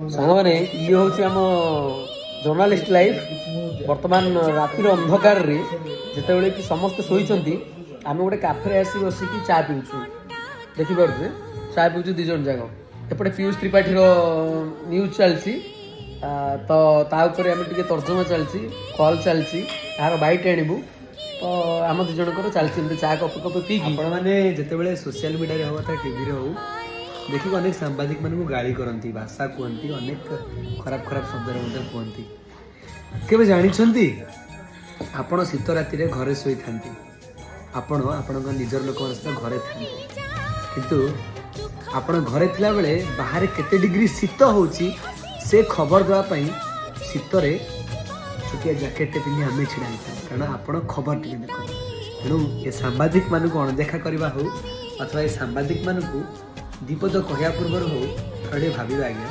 ସାଙ୍ଗମାନେ, ଇଏ ହେଉଛି ଆମ ଜର୍ଣ୍ଣାଲିଷ୍ଟ ଲାଇଫ୍। ବର୍ତ୍ତମାନ ରାତିର ଅନ୍ଧକାରରେ, ଯେତେବେଳେ କି ସମସ୍ତେ ଶୋଇଛନ୍ତି, ଆମେ ଗୋଟେ କାଫେରେ ଆସି ବସିକି ଚା ପିଉଛୁ। ଦେଖିପାରୁଥିବେ, ଚା ପିଉଛୁ ଦି ଜଣ ଯାକ। ଏପଟେ ପିୟୁଷ ତ୍ରିପାଠୀର ନ୍ୟୁଜ୍ ଚାଲିଛି, ତ ତା ଉପରେ ଆମେ ଟିକେ ତର୍ଜମା ଚାଲିଛି, କଲ୍ ଚାଲିଛି, ତାହାର ବାଇଟ୍ ଆଣିବୁ। ତ ଆମ ଦି ଜଣଙ୍କର ଚାଲିଛି ଏମିତି ଚା କପେ କପେ ପିଇକି। ଆପଣମାନେ ଯେତେବେଳେ ସୋସିଆଲ ମିଡ଼ିଆରେ ହଉ ଅଥବା ଟିଭିରେ ହଉ, ଦେଖିବ ଅନେକ ସାମ୍ବାଦିକ ମାନଙ୍କୁ ଗାଳି କରନ୍ତି, ଭାଷା କୁହନ୍ତି, ଅନେକ ଖରାପ ଖରାପ ଶବ୍ଦରେ ମଧ୍ୟ କୁହନ୍ତି। କେବେ ଜାଣିଛନ୍ତି, ଆପଣ ଶୀତ ରାତିରେ ଘରେ ଶୋଇଥାନ୍ତି, ଆପଣ ଆପଣଙ୍କ ନିଜର ଲୋକମାନଙ୍କ ସହିତ ଘରେ ଥାନ୍ତି, କିନ୍ତୁ ଆପଣ ଘରେ ଥିଲାବେଳେ ବାହାରେ କେତେ ଡିଗ୍ରୀ ଶୀତ ହେଉଛି ସେ ଖବର ଦେବା ପାଇଁ ଶୀତରେ ଛୋଟିଆ ଜ୍ୟାକେଟଟେ ପିନ୍ଧି ଆମେ ଛିଡ଼ା ହେଇଥାଉ, କାରଣ ଆପଣ ଖବର ଟିକେ ଦେଖନ୍ତୁ। ତେଣୁ ଏ ସାମ୍ବାଦିକମାନଙ୍କୁ ଅଣଦେଖା କରିବା ହଉ ଅଥବା ଏ ସାମ୍ବାଦିକମାନଙ୍କୁ ଦିପଦ କହିବା ପୂର୍ବରୁ ହଉ, ଥରେ ଟିକେ ଭାବିବା ଆଜ୍ଞା।